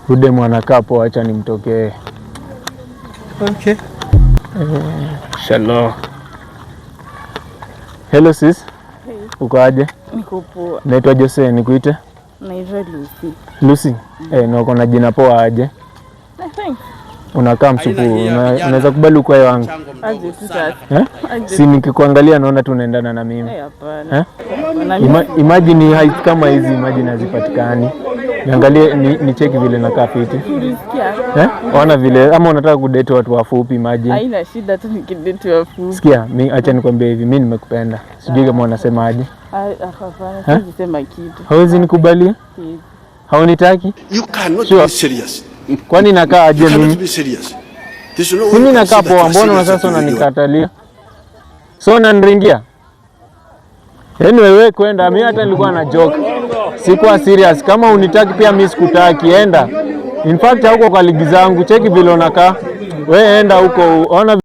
Huyu anakaa poa, acha nimtokee. Okay. Shalom. Hello sis. Hey. Uko aje? Niko poa. Naitwa Jose, nikuite? Naitwa Lucy. Lucy. Na uko na jina poa aje? Thanks. Unakaa msupu. Aina hii ya vijana. Unaweza kubali ukwae wangu? Mchango mdogo Aje tu sana sasa. Eh? Aje. Si nikikuangalia naona tu unaendana na mimi. Eh, hapana. Eh? Hapana, Imagine height kama hizi, imagine hazipatikani. Niangalie ni cheki vile nakaa fiti. Ulisikia? Eh? Ona vile ama unataka kudate watu wafupi, imagine. Haina shida tu nikidate wafupi. Sikia, mi acha nikwambie hivi, mi nimekupenda. Sijui kama unasemaje. Hapana, siwezi sema kitu. Hauwezi nikubalia? Siwezi. Haunitaki? You cannot Sure. be serious. Kwani nakaa aje You cannot mimi? be serious. There's no Si way mimi you can nakaa say that poa, you are mbona serious sasa to you. unanikatalia? So unaniringia? Anyway, wewe kwenda, mimi hata nilikuwa na joke. Sikuwa serious. Kama unitaki pia mimi sikutaki, enda. In fact huko kwa ligi zangu, cheki vile unakaa. Wewe enda huko, ona.